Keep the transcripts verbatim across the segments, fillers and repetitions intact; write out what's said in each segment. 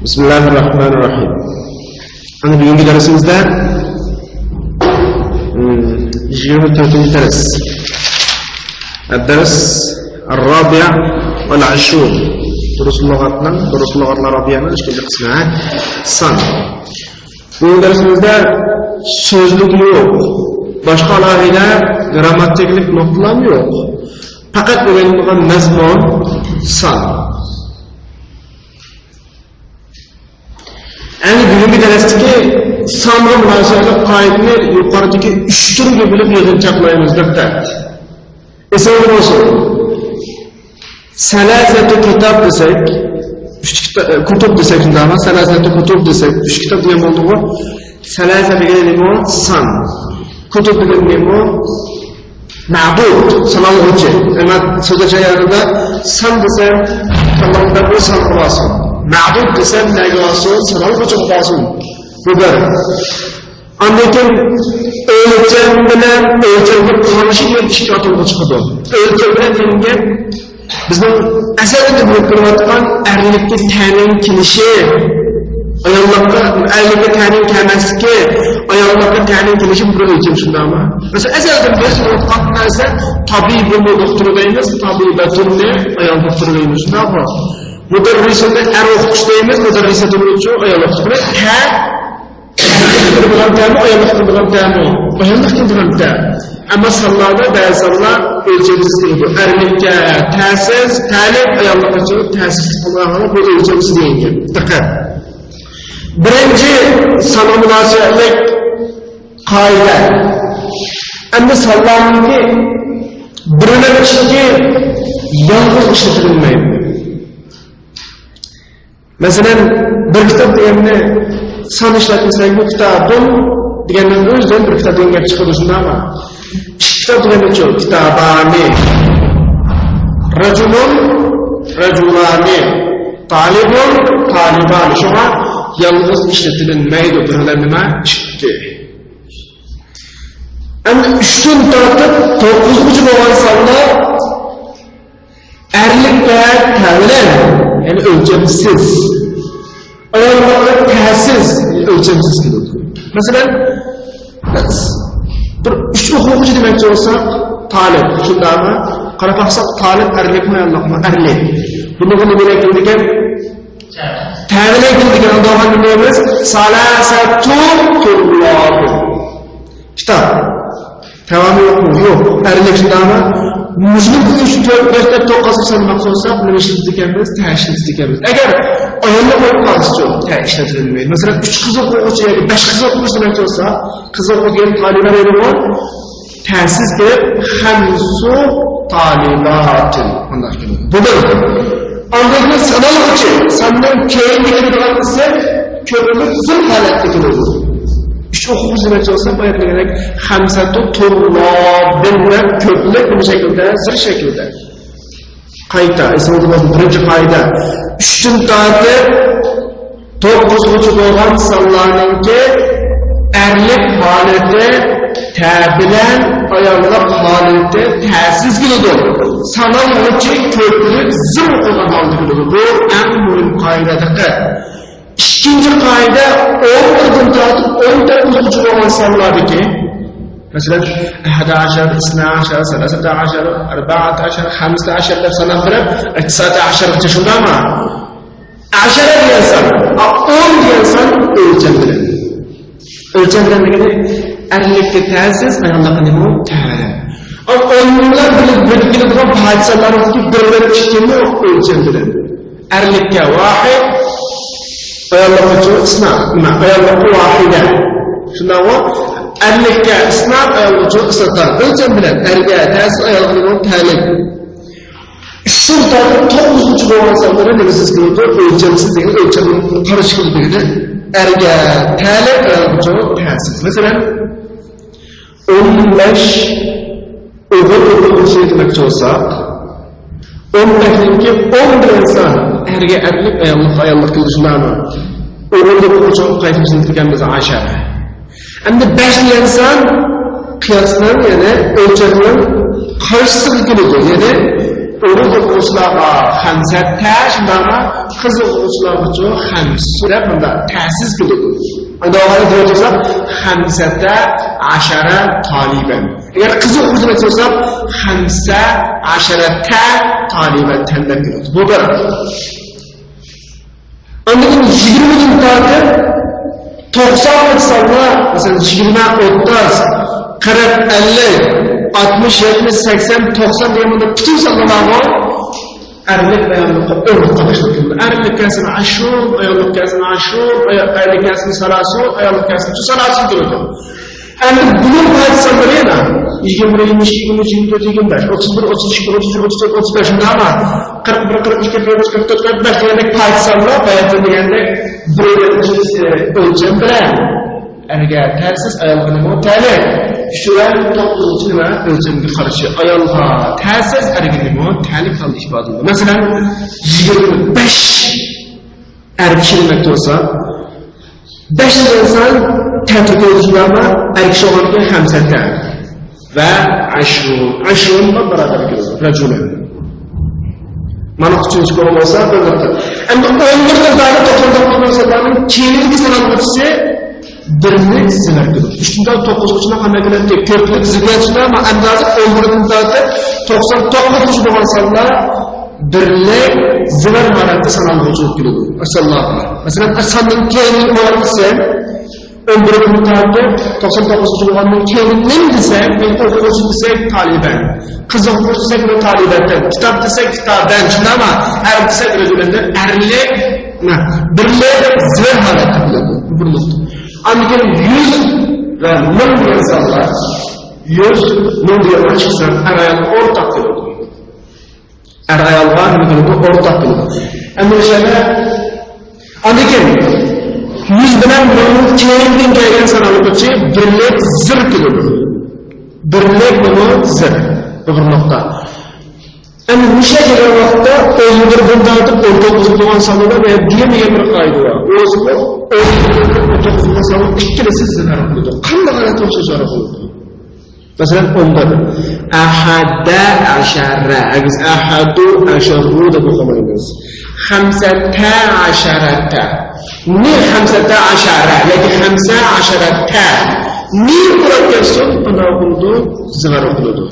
بسم الله الرحمن الرحيم. ئەنە بۈگۈنكى دەرسىمىزدە، ئىم، يىگىرمە تۆتىنچى دەرس. الدرس الرابع والعشرون. دۇرۇس لۇغەتنىڭ، دۇرۇس لۇغەتلەر رابىئەنىڭ ئىككىنچى قىسمى، ھە؟ سان. بۇ دەرسىمىزدە سۆزلۈك يوق. باشقا ئالاھىدە گرامماتىكىلىق نۇقتىلارمۇ يوق. پەقەت ئۆگىنىدىغان مەزمۇن سان. ئەنە بۈگۈنكى دەرستىكى سانغا مۇناسىۋەتلىك قائىدىنى يۇقىرىدىكى ئۈچ تۈرگە بۆلۈپ يىغىنچاقلايمىز. دىققەت! ئېسىڭىزدە بولسۇن. سەلاسەتۇ كىتاب دېسەك، ئۈچ كىتا-، ئە، كۇتۇب دېسەك، شۇنداقمۇ؟ سەلاسەتۇ كۇتۇب دېسەك، ئۈچ كىتاب دېگەن بولدىغۇ. سەلاسە دېگەن نېمە؟ سان. كۇتۇب دېگەن نېمە؟ مەبۇد، سانالغۇچى. ئەمما سۆزلەش جەريانىدا سان دېسەم، كاللامدا بۇ سانغا بارسۇن. مەبۇد دېسەم، نەگە بارسۇن؟ سانالغۇچىغا بارسۇن. بۇ بىر. ئاندىن كېيىن ئۆلچەم بىلەن ئۆلچەمگە قارشى دېگەن ئىككى ئاتالغۇ چىقىدۇ. ئۆلچەم بىلەن دېگەن گەپ بىزنىڭ ئەزەلدىن بىلىپ كېلىۋاتقان ئەرلىككە تەنىڭ كېلىشى، ئاياللىققا، ئەرلىككە تەنىڭ كەلمەسلىكى، ئاياللىققا تەنىڭ كېلىشى بىر ئۆلچەم، شۇنداقمۇ؟ مەسىلەن، ئەزەلدىن بىز ئۇنتقان نەرسە تەبىئىي بولمىدۇق تۇرۇۋەرمەيمىز، تەبىئىي بەدەننى ئايال دەپ تۇرۇۋەرمەيمىز، شۇنداقمۇ؟ مۇدەررىسنى ئەر ئوقۇتۇش دەيمىز، مۇدەررىسە دېمەيمىزچۇ، ئايال ئوقۇتۇش. تە، ئەرلىككە كىرىدىغان تەمۇ، ئاياللىققا كىرىدىغان تەمۇ؟ ئاياللىققا كىرىدىغان تە. ئەمما سانلاردا بەزى سانلار ئۆلچەمسىز كېلىدۇ. ئەرلىككە تەسىز، تەلىك، ئاياللىققا تەسىز قىلغانغا بۇ ئۆلچەمسىز دېگەن گەپ. دىققەت! بىرىنچى سانغا مۇناسىۋەتلىك قائىدە. ئەمدى سانلارنىڭكى بىرلەپ ئىچىدىكى يالغۇز ئىشلىتىلمەيدۇ. مەسىلەن، بىر كىتاب دېگەننى سان ئىشلەتمىسەك، بۇ كىتابۇن دېگەننىڭ ئۆزىدىن بىر كىتاب دېگەن گەپ چىقىدۇ، شۇنداقمۇ؟ ئىككى كىتاب دېگەننىچۇ؟ كىتابانى، رەجۇلۇن، رەجۇلانى، تالىبۇن، تالىبانى. شۇڭا يالغۇز ئىشلىتىلمەيدۇ، بىرلەپ نېمە؟ ئىككى. ئەمدى ئۈچتىن تارتىپ توققۇزغىچە بولغان سانلار ئەرلىككە تە بىلەن، يەنى ئۆلچەمسىز. ئاياللىققا تەسىز، يەنى ئۆلچەمسىز كېلىدۇ. مەسىلەن، بىر ئۈچ ئوقۇغۇچى دېمەكچى بولساق، تالىپ، شۇنداقمۇ؟ قاراپ باقساق، تالىپ ئەرلىكمۇ، ئاياللىقمۇ؟ ئەرلىك. بۇنىڭغا نېمە بىلەن كېلىدىكەن؟ تە بىلەن كېلىدىكەن. ئۇنداقتا نېمە دەيمىز؟ سالاسەتۇ تۇللابىن. كىتاب. تامامى يوقمۇ؟ يوق. ئەرلىك، شۇنداقمۇ؟ مۇشۇنى بىر ئۈچ، تۆت، بەش دەپ توققۇزغا سانىماقچى بولساق، نېمە ئىشلىتىدىكەنمىز؟ تە ئىشلىتىدىكەنمىز. ئەگەر ئاياللىق بولۇپ قالسىچۇ؟ تە ئىشلىتىلمەيدۇ. مەسىلەن، ئۈچ قىز ئوقۇغۇچى ياكى بەش قىز ئوقۇغۇچى دېمەكچى بولسا، قىز ئوقۇغۇچى دېگەن تالىبە دەيدىغۇ. تەسىز دەپ، خەمسۇ تالىباتىن. مۇنداق كېلىدۇ. بۇ بىر. ئاندىن كېيىن سانالغۇچى، ساننىڭ كەينىگە كېلىدىغان ئىسىم كۆپلۈك زىل ھالەتتە كېلىدۇ. ئۈچ ئوقۇغۇچى دېمەكچى بولسا، بايا دېگەندەك، خەمسەتۇ تۇللابىن دەپ كۆپلۈك نېمە شەكىلدە؟ زىل شەكىلدە. قايتا، ئېسىڭىزدە بولسۇن، بىرىنچى قائىدە. ئۈچتىن تارتىپ توققۇزغىچە بولغان سانلارنىڭكى ئەرلىك ھالىتى تە بىلەن، ئاياللىق ھالىتى تەسىز كېلىدۇ. سانالغۇچى كۆپلۈك زىل قىلغان ھالدا كېلىدۇ. بۇ ئەڭ مۇھىم قائىدە، دىققەت. ئىككىنچى قائىدە، ئون بىردىن تارتىپ ئون توققۇزغىچە بولغان سانلاردىكى، مەسىلەن، ئەھەدە ئەشەر، ئىسنا ئەشەر، سەلاسەتە ئەشەر، ئەربەئەتە ئەشەر، خەمسەتە ئەشەر دەپ ساناپ بېرىپ، ئىتتىسائەتە ئەشەرغىچە، شۇنداقمۇ؟ ئەشەرە دېگەن سان، ئا، ئون دېگەن سان ئۆلچەم بىلەن. ئۆلچەم بىلەن دېگىنى ئەرلىككە تەسىز، ئاياللىققا نېمە؟ تە بىلەن. ئا، ئون بىلەن بىلىپ بىلىپ كېلىدىغان پادىشالارنىڭكى بىر بىلەن ئىككىمۇ ئۆلچەم بىلەن. ئەرلىككە ۋاھىد، ئاياللىققىچۇ؟ ئىسنا. نېمە؟ ئاياللىققا ۋاھىدە. شۇنداقمۇ؟ ئەرلىككە ئىسنا، ئايالغىچۇ؟ ئىسناتان. ئۆلچەم بىلەن. ئەرگە تەسىز، ئايالغا نېمە؟ تەلىك. ئۈچتىن تارتىپ توققۇزغىچە بولغان سانلىرى نېمىسىز كېلىدۇ؟ ئۆلچەمسىز دېگەن ئۆلچەمنىڭ قارشى كېلىدۇ دېگىنى. ئەرگە تەلىك، ئايالغىچۇ؟ تەسىز. مەسىلەن، ئون بەش ئوغۇل ئوقۇغۇچى دېمەكچى بولساق، ئون بەشنىڭكى ئون بىلەن سان ئەرگە ئەرلىك، ئاياللىققا ئاياللىق كېلىدۇ، شۇنداقمۇ؟ ئوغۇل ئوقۇغۇچى قايسى ئىشلىتىدىكەنمىز؟ ئاشەرە. ئەمدى بەش دېگەن سان قىياسنىڭ، يەنى ئۆلچەمنىڭ قارشىسىغا كېلىدۇ. يەنى ئوغۇل ئوقۇغۇچىلارغا خەمسەتە، شۇنداقلا قىز ئوقۇغۇچىلارغىچۇ خەمسە دەپ مۇنداق تەسىز كېلىدۇ. ئەمدى ئۇلارنى دېيىۋاتساق، خەمسەتە ئەشەرە تالىبەن. ئەگەر قىز ئوقۇغۇچىنى ئېيتساق، خەمسە ئەشەرەتە تالىبەن دەپ كېلىدۇ. بۇ بىر. ئاندىن يىگىرمىدىن تارتىپ توقسانغىچە سانلار، مەسىلەن، يىگىرمە، ئوتتۇز، قىرىق، ئەللىك، ئاتمىش، يەتمىش، سەكسەن، توقسان دېگەن بۇنداق پۈتۈن سانلار بارغۇ. ئەرلىك ئاياللىققا ئورنىغا باشلاپ كېلىدۇ. ئەرلىك كەلسىمۇ ئاشۇ، ئاياللىق كەلسىمۇ ئاشۇ، ئايال-، ئەرلىك كەلسىمۇ سالاسۇ، ئاياللىق كەلسىمۇ سالاسۇ كېلىدۇ. ئەمدى بۇنىڭ پايدىسى سانلىرى يەنە يىگىرمە بىر، يىگىرمە ئىككى، يىگىرمە ئۈچ، يىگىرمە تۆت، يىگىرمە بەش، ئوتتۇز بىر، ئوتتۇز ئىككى، ئوتتۇز ئۈچ، ئوتتۇز تۆت، ئوتتۇز بەش، شۇنداقمۇ؟ قىرىق بىر، قىرىق ئىككى، قىرىق ئۈچ، قىرىق تۆت، قىرىق بەش دېگەندەك پايدىسى سانلار باياتىن دېگەندەك بىر ئۆلچەم بىلەن ئەرگە تەسىز، ئايالغا نېمە تەلىق. ئۈچ بىلەن توققۇزىنچى نېمە؟ ئۆلچەمگە قارشى. ئايالغا تەسىز، ئەرگە نېمە تەلىق ھالدا ئىپادىلىنىدۇ. مەسىلەن، يىگىرمە بەش ئەر كىشى دېمەكچى بولسا، بەش دېگەن سان تەتۈر كۆرۈنۈشى بارمۇ؟ ئەر كىشى بولغاندىكىن خەمسەتە ۋە ئەشرۇن. ئەشرۇن بىلەن باراۋەر كېلىدۇ. رەجۇلەن. مانا ئۈچىنچى بولغان بولسا بىر نۇقتا. ئەمدى ئون بىردىن تارتىپ توقسان توققۇزىنچى سانلارنىڭ كېيىنكى سانالغۇچىسى بىرلىك زىننەت كېلىدۇ. ئۈچتىن تارتىپ توققۇزغىچىلىق قانداق كېلەتتى؟ كۆپلۈك زىننەت شۇنداقمۇ؟ ئەمدى ھازىر ئون بىردىن تارتىپ توقسان توققۇزغىچە بولغان سانلار بىرلىك زىننەت ھالەتتە سانالغۇچى بولۇپ كېلىدۇ. ماشائاللاھ. مەسىلەن، ساننىڭ كەينىنى ئويلاپ كەتسەك، ئون بىردىن تارتىپ توقسان توققۇزغىچە بولغاندىن كېيىن نېمە دېسەك، مەن ئوقۇغۇچى دېسەك، تالىبەن. قىز ئوقۇغۇچى دېسەك، مەن تالىبەتەن. كىتاب دېسەك، كىتابەن. شۇنداقمۇ؟ ئەر دېسەك، رەجۇلەن. ئەرلىك، مە، بىرلىك زىننەت ھالەتتە بولىدۇ. بۇ بىر نۇقتا. ئاندىن كېيىن يۈز ۋە مىڭ دېگەن سانلار. يۈز، مىڭ دېگەن ئىككى سان ئەر ئايالغا ئورتاق كېلىدۇ. ئەر ئايالغا نېمە كېلىدۇ؟ ئورتاق كېلىدۇ. ئەمدى ئىشەنە، ئاندىن كېيىن يۈز بىلەن مىڭنىڭ كەينىدىن كەلگەن سانالغۇچى بىرلىك زىر كېلىدۇ. بىرلىك نېمە؟ زىر. بۇ بىر نۇقتا. ئەمدى مۇشۇ كەلگەن ۋاقىتتا ئون بىردىن تارتىپ ئون توققۇزغا بولغان سانلاردا يەنە بىر قائىدە بار. ئۇ بولسىمۇ ئون بىردىن ئون توققۇزغا بولغان سانلار ئىككىلىسى زىننەت بولىدۇ. قانداق ھالەتتە ئوخشاش ھالەت بولىدۇ؟ مەسىلەن، ئون بىر. ئەھەدە ئەشەرە. بىز ئەھەدۇ ئەشەرۇ دەپ ئوقۇمايمىز. خەمسەتە ئەشەرەتە. نى خەمسەتە ئەشەرە ياكى خەمسە ئەشەرەتە. نى ئۇراپ كەتسۇن، ئۇنداق بولىدۇ، زىننەت بولىدۇ.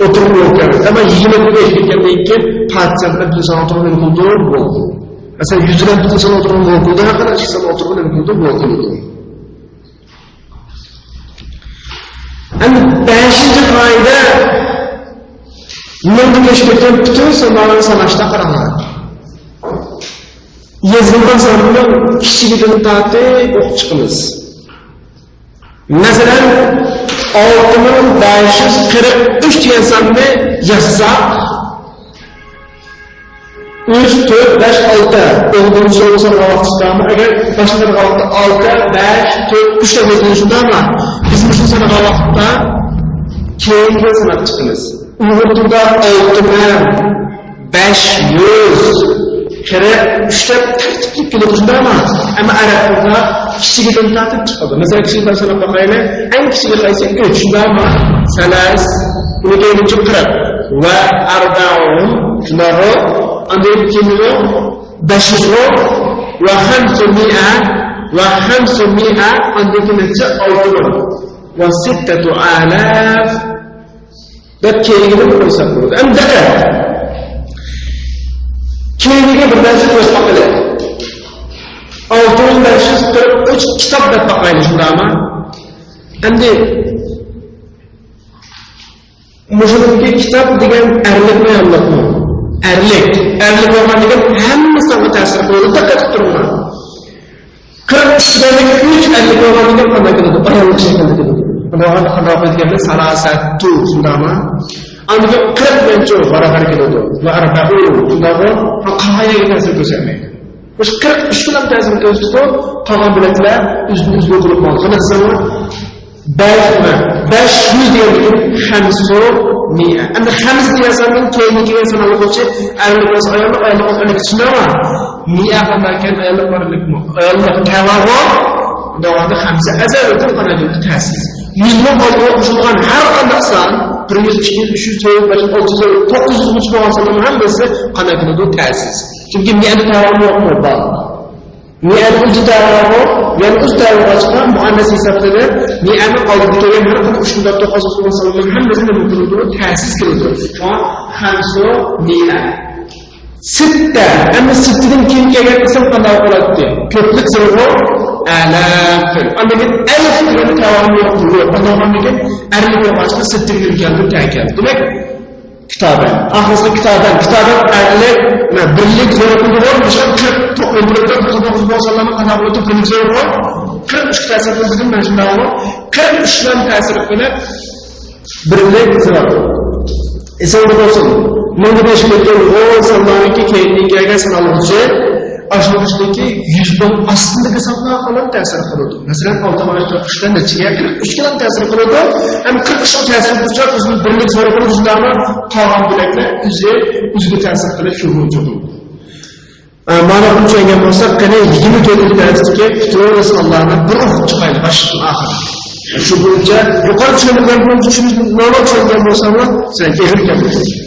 ئوتتۇرىغا بولۇپ كەلمەيدۇ. ئەمما يىگىرمە بىرگە يېتىپ كەتكەندىن كېيىن پاتىسىنى بىر سان ئوتتۇرىغا نېمە قىلىدۇ؟ بولىدۇ. مەسىلەن، يۈز بىلەن پاتىسىنى ئوتتۇرىغا نېمە قىلىدۇ؟ ھەر قانداق ئىككى سان ئوتتۇرىغا نېمە قىلىدۇ؟ بولىدۇ. ئەمدى بەشىنچى قائىدە، مىڭدىن ئېشىپ كەتكەن پۈتۈن سانلارنى ساناشتا قاراڭلار. يېزىلغان ساننىڭ كىچىكىدىن تارتىپ ئوقۇپ چىقىمىز. مەسىلەن، ئالتە مىڭ بەش يۈز قىرىق ئۈچ دېگەن ساننى يازساق، ئۈچ، تۆت، بەش، ئالتە. ئوغلۇمنى سورىسام، ۋاقىتتا، ئەگەر باشقا ۋاقىتتا ئالتە، بەش، تۆت، ئۈچ دەپ يېزىلىشىدۇ، ئەمما بىز مۇشۇ سانىغان ۋاقىتتا كېيىنكى ساناپ چىقىمىز. ئۇيغۇر تىلىدا ئالتە مىڭ بەش يۈز قىرىق ئۈچ دەپ تەرتىپلىك كېلىدۇ، شۇنداقمۇ؟ ئەمما ئەرەب تىلىدا كىچىكىدىن تارتىپ چىقىدۇ. مەسىلەن، كىچىكىدىن ساناپ باقايلى. ئەڭ كىچىكى قايسى؟ ئۈچ، شۇنداقمۇ؟ سەلەس، ئۇنىڭ كەينىدىن قىرىق. ۋە ئەربەئۇن، شۇنداقمۇ؟ ئاندىن كېيىن بەش يۈز ۋە خەمسۇمىئە، ۋە خەمسۇمىئە، ئاندىن كېيىن نەچچە؟ ئالتە مىڭ. ۋە سىتتەتۇ ئالاف دەپ كېيىنكىنى قويساق بولىدۇ. ئەمدى دىققەت! كېيىنكىگە بىر نەرسە قويۇپ باقىلى. ئالتە مىڭ بەش يۈز قىرىق ئۈچ كىتاب دەپ باقايلى، شۇنداقمۇ؟ ئەمدى مۇشۇنىڭكى كىتاب دېگەن ئەرلىكمۇ، ئاياللىقمۇ؟ ئەرلىك. ئەرلىك بولغاندىكىن ھەممە سانغا تەسىر قىلىدۇ. دىققەت قىلىپ تۇرۇڭلار. قىرىق ئۈچ دېگەندىكىن ئۈچ ئەرلىك بولغاندىكىن قانداق كېلىدۇ؟ ئاياللىق شەكىلدە كېلىدۇ. بولغاندا قانداق ئوقۇيدىكەنمىز؟ سالاسەتۇ، شۇنداقمۇ؟ ئاندىن كېيىن قىرىق دېگەنچۇ بارابەر كېلىدۇ. ۋە ئەربەئۇ، شۇنداقمۇ؟ ھا، قايەرگە تەسىر كۆرسەتمەيدۇ. مۇشۇ قىرىق ئۈچ بىلەن تەسىر كۆرسىتىدۇ، قالغان بۆلەكلەر ئۆزىدىن ئۆزى بولۇپ قالىدۇ. قانداق دېسەڭلار، بەش، بەش يۈز دېگەندىكىن خەمسۇمىئە. ئەمدى خەمس دېگەن ساندىن كېيىن كېلگەن سان ئالغۇچى ئەرلىك بولسا ئاياللىق، ئاياللىق بولسا ئەرلىك، چۈشىنەمۇ؟ مىئە قانداقكەن؟ ئاياللىق ئەرلىكمۇ؟ ئاياللىق تەۋاغۇ. داۋامىدا خەمسە ئەزەلدىن قانداق تەسىس. يۈزنىڭ ئالدىغا قوشۇلغان ھەر قانداق سان بىر يۈز، ئىككى يۈز، ئۈچ يۈز، تۆت يۈز، بەش يۈز، ئالتە يۈز، توققۇز يۈز غىچە بولغان سانلارنىڭ ھەممىسى قانداق كېلىدۇ؟ تەسىز. چۈنكى مىئەنى تەۋامۇ يوقمۇ؟ بار. مىئەنى ئۆزى تەۋامۇ، يەنى ئۆزى تەۋامغا چىققان مۇئەننەس ھېسابلىنىپ، مىئەنىنىڭ ئالدىدا كەلگەن ھەر قانداق ئۈچ مۇنداق توققۇز يۈز بولغان سانلارنىڭ ھەممىسى نېمە قىلىدۇ؟ تەسىز كېلىدۇ. شۇڭا خەمسۇ مىئە. سىتتە. ئەمدى سىتتىدىن كېيىن كەلگەن ئىسىم قانداق بولاتتى؟ كۆپلۈك سىرغۇ ئەلەم. ئاندىن كېيىن ئەلىف دېگەن تەۋامۇ يوق. يوق. قانداق بولغاندىكىن ئەرلىك بولغاچقا سىتتىدىن كەلدى، تەڭ كەلدى. دېمەك، كىتابەن. ئاخىرسى كىتابەن. كىتابەن ئەرلىك، مە، بىرلىك زور قىلدى. بولمىغان قىرىق توققۇز، بىر توققۇز بولسا نېمە قانداق بولاتتى؟ بىرلىك زور. قىرىق ئۈچ تەسىر قىلدى، مەن شۇنداقمۇ؟ قىرىق ئۈچ بىلەن تەسىر قىلىپ، بىرلىك زىرات. ئېسىڭدە بولسۇن، مۇندا بېشىپ ئۆتكەن ئون سانلارنىڭكى كەينىدىن كەلگەن سانالغۇچى ئاشۇنىڭ ئىچىدىكى يۈزنىڭ ئاستىدىكى سانلارغا تەسىر قىلىدۇ. مەسىلەن، ئالتە مانا قىرىق ئۈچتىن نەچچىگە؟ قىرىق ئۈچكە تەسىر قىلىدۇ. ھەم قىرىق ئۈچنىڭ تەسىرى بويىچە بىزنىڭ بىرلىك زور قىلىدۇ، شۇنداقمۇ؟ قالغان بۆلەكلەر ئۆزى، ئۆزىگە تەسىر قىلىپ شۇ بويىچە قىلىدۇ. ئە، مانا بۇنى چۈشەنگەن بولساق، قېنى يىگىرمە تۆتىنچى دەرستىكى پۈتۈن سانلارنى بىر ئوقۇپ چىقايلى، باشتىن ئاخىر. شۇ بويىچە يۇقىرى چۈشەنگەن بولسا، چۈشەنگەن بولساڭلار، سەن ئېغىر گەپ.